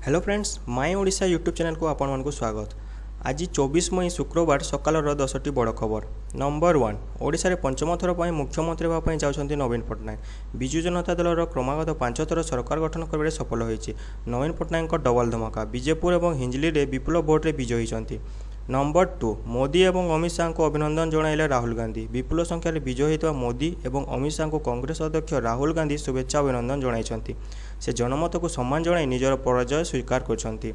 Hello friends, ମାଇ Odisha YouTube ଚ୍ୟାନେଲକୁ ଆପଣମାନଙ୍କୁ ସ୍ୱାଗତ। ଆଜି 24 ମଇ ଶୁକ୍ରବାର ସକାଳର 10ଟି ବଡ଼ ଖବର। ନମ୍ବର 1, ଓଡ଼ିଶାରେ ପଞ୍ଚମ ଥର ପାଇଁ ମୁଖ୍ୟମନ୍ତ୍ରୀ ହେବା ପାଇଁ ଯାଉଛନ୍ତି ନବୀନ ପଟ୍ଟନାୟକ। ବିଜୁ ଜନତା ଦଳର କ୍ରମାଗତ 5 ଥର ସରକାର ଗଠନ କରିବାରେ ସଫଳ ହୋଇଛି। ନବୀନ ପଟ୍ଟନାୟକଙ୍କ ଡବଲ ଧମାକା, ବିଜେପୁର ଏବଂ ହିଞ୍ଜିଳିରେ ବିପୁଳ ଭୋଟରେ ବିଜୟୀ ହୋଇଛନ୍ତି। ନମ୍ବର 2, ମୋଦି ଏବଂ ଅମିତ ଶାହାଙ୍କୁ ଅଭିନନ୍ଦନ ଜଣାଇଲେ ରାହୁଲ ଗାନ୍ଧୀ। ବିପୁଳ ସଂଖ୍ୟାରେ ବିଜୟୀ ହୋଇଥିବା ମୋଦି ଏବଂ ଅମିତ ଶାହାଙ୍କୁ କଂଗ୍ରେସ ଅଧ୍ୟକ୍ଷ ରାହୁଲ ଗାନ୍ଧୀ ଶୁଭେଚ୍ଛା ଅଭିନନ୍ଦନ ଜଣାଇଛନ୍ତି। ସେ ଜନମତକୁ ସମ୍ମାନ ଜଣାଇ ନିଜର ପରାଜୟ ସ୍ୱୀକାର କରିଛନ୍ତି।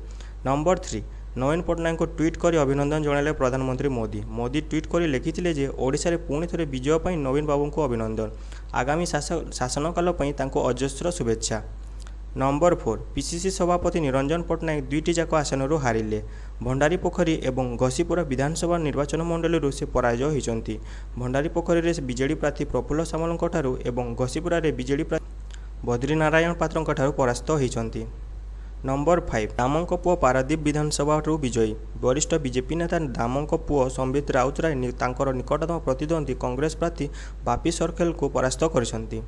ନମ୍ବର 3, ନବୀନ ପଟ୍ଟନାୟକଙ୍କୁ ଟ୍ୱିଟ୍ କରି ଅଭିନନ୍ଦନ ଜଣାଇଲେ ପ୍ରଧାନମନ୍ତ୍ରୀ ମୋଦି। ମୋଦି ଟ୍ୱିଟ୍ କରି ଲେଖିଥିଲେ ଯେ ଓଡ଼ିଶାରେ ପୁଣି ଥରେ ବିଜୟ ପାଇଁ ନବୀନ ବାବୁଙ୍କୁ ଅଭିନନ୍ଦନ। ଆଗାମୀ ଶାସନକାଳ ପାଇଁ ତାଙ୍କୁ ଅଜସ୍ର ଶୁଭେଚ୍ଛା। ନମ୍ବର 4, ପିସିସି ସଭାପତି ନିରଞ୍ଜନ ପଟ୍ଟନାୟକ ଦୁଇଟି ଯାକ ଆସନରୁ ହାରିଲେ। ଭଣ୍ଡାରୀପୋଖରୀ ଏବଂ ଘସିପୁରା ବିଧାନସଭା ନିର୍ବାଚନ ମଣ୍ଡଳୀରୁ ସେ ପରାଜୟ ହୋଇଛନ୍ତି। ଭଣ୍ଡାରୀପୋଖରୀରେ ବିଜେଡି ପ୍ରାର୍ଥୀ ପ୍ରଫୁଲ୍ଲ ସାମଲଙ୍କଠାରୁ ଏବଂ ଘସିପୁରାରେ ବିଜେଡି ପ୍ରାର୍ଥୀ ବଦ୍ରିନାରାୟଣ ପାତ୍ରଙ୍କଠାରୁ ପରାସ୍ତ ହୋଇଛନ୍ତି। ନମ୍ବର 5, ଦାମଙ୍କ ପୁଅ ପାରାଦୀପ ବିଧାନସଭାରୁ ବିଜୟୀ। ବରିଷ୍ଠ ବିଜେପି ନେତା ଦାମଙ୍କ ପୁଅ ସମ୍ବିତ ରାଉତରାୟ ତାଙ୍କର ନିକଟତମ ପ୍ରତିଦ୍ୱନ୍ଦ୍ୱୀ କଂଗ୍ରେସ ପ୍ରାର୍ଥୀ ବାପି ସର୍ଖେଲଙ୍କୁ ପରାସ୍ତ କରିଛନ୍ତି।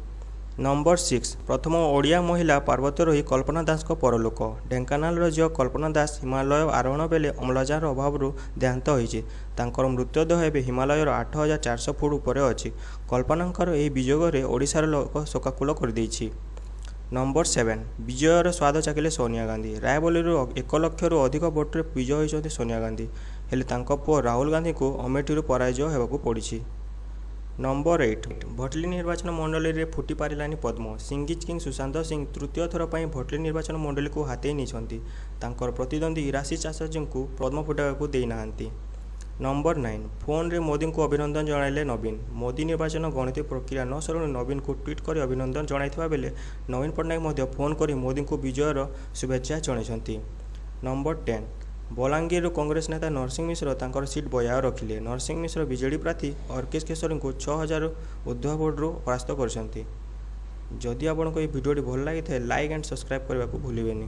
ନମ୍ବର 6, ପ୍ରଥମ ଓଡ଼ିଆ ମହିଳା ପର୍ବତାରୋହୀ କଳ୍ପନା ଦାସଙ୍କ ପରଲୋକ। ଢେଙ୍କାନାଳର ଝିଅ କଳ୍ପନା ଦାସ ହିମାଳୟ ଆରୋହଣ ବେଳେ ଅମ୍ଳଜାନର ଅଭାବରୁ ଦେହାନ୍ତ ହୋଇଛି। ତାଙ୍କର ମୃତଦେହ ଏବେ ହିମାଳୟର 8400 ଫୁଟ ଉପରେ ଅଛି। କଳ୍ପନାଙ୍କର ଏହି ବିଯୋଗରେ ଓଡ଼ିଶାର ଲୋକ ଶୋକାକୁଳ କରିଦେଇଛି। ନମ୍ବର 7, ବିଜୟର ସ୍ୱାଦ ଚାଖିଲେ ସୋନିଆ ଗାନ୍ଧୀ। ରାୟବରେଲୀରୁ 1 ଲକ୍ଷରୁ ଅଧିକ ଭୋଟରେ ବିଜୟ ହୋଇଛନ୍ତି ସୋନିଆ ଗାନ୍ଧୀ। ହେଲେ ତାଙ୍କ ପୁଅ ରାହୁଲ ଗାନ୍ଧୀଙ୍କୁ ଅମେଠିରୁ ପରାଜୟ ହେବାକୁ ପଡ଼ିଛି। ନମ୍ବର 8, ଭଟଲି ନିର୍ବାଚନ ମଣ୍ଡଳୀରେ ଫୁଟି ପାରିଲାନି ପଦ୍ମ। ସିଙ୍ଗିଂ କିଙ୍ଗ ସୁଶାନ୍ତ ସିଂ ତୃତୀୟ ଥର ପାଇଁ ଭଟଲି ନିର୍ବାଚନ ମଣ୍ଡଳୀକୁ ହାତେଇ ନେଇଛନ୍ତି। ତାଙ୍କର ପ୍ରତିଦ୍ୱନ୍ଦ୍ୱୀ ଇରାଶିଷ ଚାଟାର୍ଜୀଙ୍କୁ ପଦ୍ମ ଫୁଟାଇବାକୁ ଦେଇନାହାନ୍ତି। ନମ୍ବର 9, ଫୋନରେ ମୋଦିଙ୍କୁ ଅଭିନନ୍ଦନ ଜଣାଇଲେ ନବୀନ। ମୋଦି ନିର୍ବାଚନ ଗଣତି ପ୍ରକ୍ରିୟା ନ ସରୁଣୁ ନବୀନଙ୍କୁ ଟ୍ୱିଟ୍ କରି ଅଭିନନ୍ଦନ ଜଣାଇଥିବା ବେଳେ ନବୀନ ପଟ୍ଟନାୟକ ମଧ୍ୟ ଫୋନ୍ କରି ମୋଦିଙ୍କୁ ବିଜୟର ଶୁଭେଚ୍ଛା ଜଣାଇଛନ୍ତି। ନମ୍ବର 10, ବଲାଙ୍ଗୀରରୁ କଂଗ୍ରେସ ନେତା ନରସିଂହ ମିଶ୍ର ତାଙ୍କର ସିଟ୍ ବଜାୟ ରଖିଲେ। ନରସିଂହ ମିଶ୍ର ବିଜେଡି ପ୍ରାର୍ଥୀ ଅର୍କେଶ କେଶରୀଙ୍କୁ 6000 ଉର୍ଦ୍ଧ୍ୱ ଭୋଟରୁ ପରାସ୍ତ କରିଛନ୍ତି। ଯଦି ଆପଣଙ୍କୁ ଏହି ଭିଡ଼ିଓଟି ଭଲ ଲାଗିଥାଏ, ଲାଇକ୍ ଆଣ୍ଡ ସବସ୍କ୍ରାଇବ୍ କରିବାକୁ ଭୁଲିବେନି।